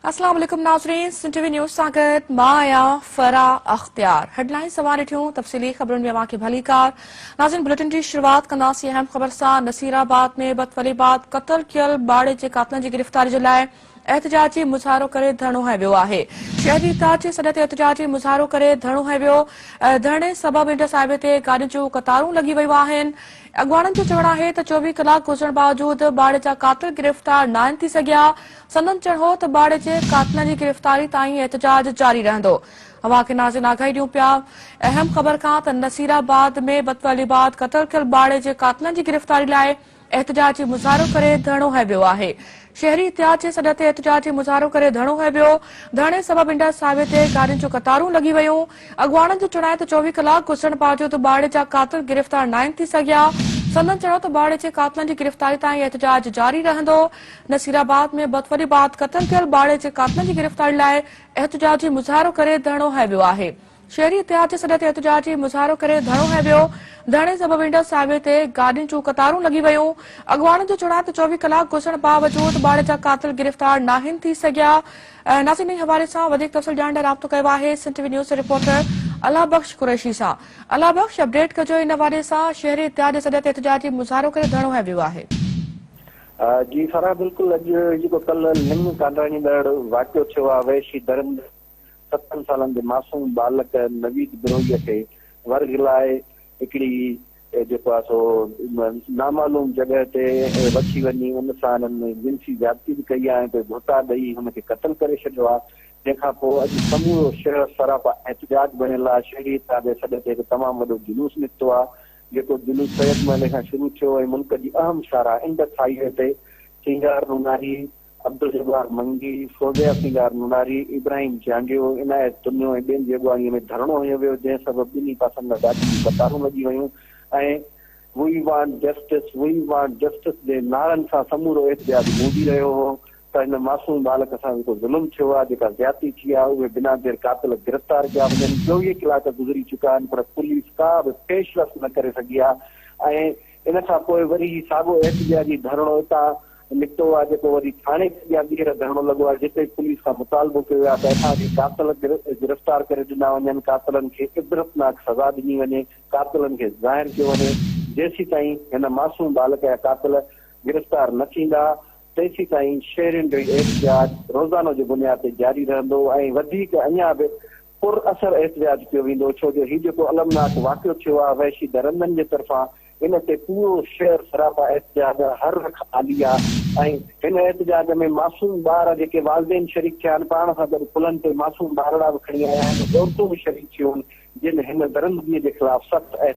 اسلام عليڪم ناظرين سنڌ ٽي وي نيوز سان گڏ مان آهيان فرا اختيار هيڊلائنز اوهان ڏٺيون تفصيلي خبرن ۾ اوهان کي ڀليڪار ناظرين بليٽن جي شروعات ڪنداسين اهم خبر سان نصير آباد ۾ بدفعلي بعد قتل ڪيل ٻاڙي جي قاتلن جي گرفتاري جي لاء احتجاجي مظاهرو ڪري ڌرڻو هنيو ويو آهي. شهري اتحاد جي سڏ تي احتجاجي مظاهرو ڪري ڌرڻو هنيو ويو. ڌرڻي سبب انڊس هاء وي تي گاڏين جون قطارون لڳي ويون آهن. اڳواڻن جو چوڻ آهي ته 24 ڪلاڪ گذرڻ باوجود ٻاڙي جا قاتل گرفتار ناهن ٿي سگهيا. سندن چوڻ هو ته ٻاڙي جي قاتلن جي گرفتاري تائين احتجاج جاري رهندو. اوهان کي ناظرين آگاهي ڏيون پيا اهم خبر کان ته نصيرآباد ۾ بدفعلي بعد قتل ٿيل ٻاڙي جي قاتلن جي گرفتاري لاء احتجاجي مظاهرو ڪري ڌرڻو هنيو ويو آهي. شهري اتحاد جي سڏ تي احتجاجي مظاهرو ڪري ڌرڻو هنيو ويو. ڌرڻي سبب انڊس هاء وي تي گاڏين جون قطارون لڳي ويون. اڳواڻن جو چوڻ آهي ته 24 ڪلاڪ گذرڻ باوجود ٻارڙي جا قاتل گرفتار ناهن ٿي سگهيا. سندن چوڻ هو ته ٻارڙي جي قاتلن جي گرفتاري تائين احتجاج جاري رهندو. نصيرآباد ۾ بدفعلي بعد قتل ٿيل ٻارڙي جي قاتلن جي گرفتاري لاء احتجاجي مظاهرو ڪري ڌرڻو هنيو ويو آهي. شهري اتحاد جي سڏ تي احتجاجي مظاهرو ڪري ڌرڻو هنيو ويو، ڌرڻي سبب انڊس هاء وي تي گاڏين جون قطارون لڳي ويون، اڳواڻن جو چوڻ آهي ته 24 ڪلاڪ گذرڻ باوجود ٻاڙي جا قاتل گرفتار ناهن ٿي سگهيا، ناظرين انهي حوالي سان وڌيڪ تفصيل ڄاڻڻ لاء رابطو ڪيو آهي سنڌ ٽي وي نيوز جي رپورٽر الله بخش قريشي سان، الله بخش اپڊيٽ ڪجو ان حوالي سان شهري اتحاد جي سڏ تي احتجاجي مظاهرو ڪري ڌرڻو هنيو ويو آهي. جي فرح بلڪل اڄ جيڪو ڪلهه لڱ ڪانڊراڻيندڙ واقعو ٿيو آهي وحشي درند ستن سالن جي معصوم ٻالڪ نويد بروهيء کي ورغلائي هڪڙي جيڪو آهي سو نامعلوم جڳهه تي وٺي وڃي ان سان هنن جنسي زيادتي به ڪئي آهي ۽ پوء گهوٽا ڏئي هن کي قتل ڪري ڇڏيو آهي جنهن کان پوء اڄ سمورو شهر سراپا احتجاج بڻيل آهي شهري اتحاد جي سڏ تي هڪ تمام وڏو جلوس نڪتو آهي جيڪو جلوس سيد محلي کان شروع ٿيو ۽ ملڪ جي اهم شاهراهه انڊس هاء وي تي سينگار نوناري عبدالجبار منگي، فوزيه سينگار نوناري، ابراهيم چانڊيو، عنايت تنيو ۽ ٻين جي اڳواڻي ۾ ڌرڻو هنيو ويو، جنهن سبب ٻنهي پاسن کان گاڏين جون قطارون لڳي ويون ۽ we want justice, we want justice جي نعرن سان سمورو احتجاج گونجي رهيو هو ته هن معصوم ٻالڪ سان جيڪو ظلم ٿيو آهي، جيڪا زيادتي ٿي آهي، اهي بنا دير قاتل گرفتار ڪيا وڃن، 24 ڪلاڪ گذري چڪا آهن پر پوليس ڪا به پيش رفت نه ڪري سگهي آهي ۽ ان کان پوء وري هي ساڳو احتجاجي ڌرڻو اتان نڪتو آهي جيڪو وري ٿاڻي جي اڳيان ٻيهر ڌرڻو لڳو آهي جتي پوليس کان مطالبو ڪيو ويو آهي ته اسان کي قاتل گرفتار ڪري ڏنا وڃن، قاتلن کي عبرتناڪ سزا ڏني وڃي، قاتلن کي ظاهر ڪيو وڃي، جيسيتائين هن معصوم ٻالڪ جا قاتل گرفتار نه ٿيندا تيسيتائين شهرين جو هي احتجاج روزانو جي بنياد تي جاري رهندو ۽ وڌيڪ اڃا به پر اثر احتجاج ڪيو ويندو ڇو جو هي جيڪو المناڪ واقعو ٿيو آهي وحشي درندن جي طرفان ان تي پورو شهر سراپا احتجاج آ هر رک آلي آ ۽ هن احتجاج ۾ معصوم ٻار جيڪي والدين شريڪ ٿيا آهن پاڻ سان گڏ ڪلهن تي معصوم ٻارڙا به کڻي آيا آهن عورتون به شريڪ ٿيون آهن جن هن درندگي جي خلاف سخت.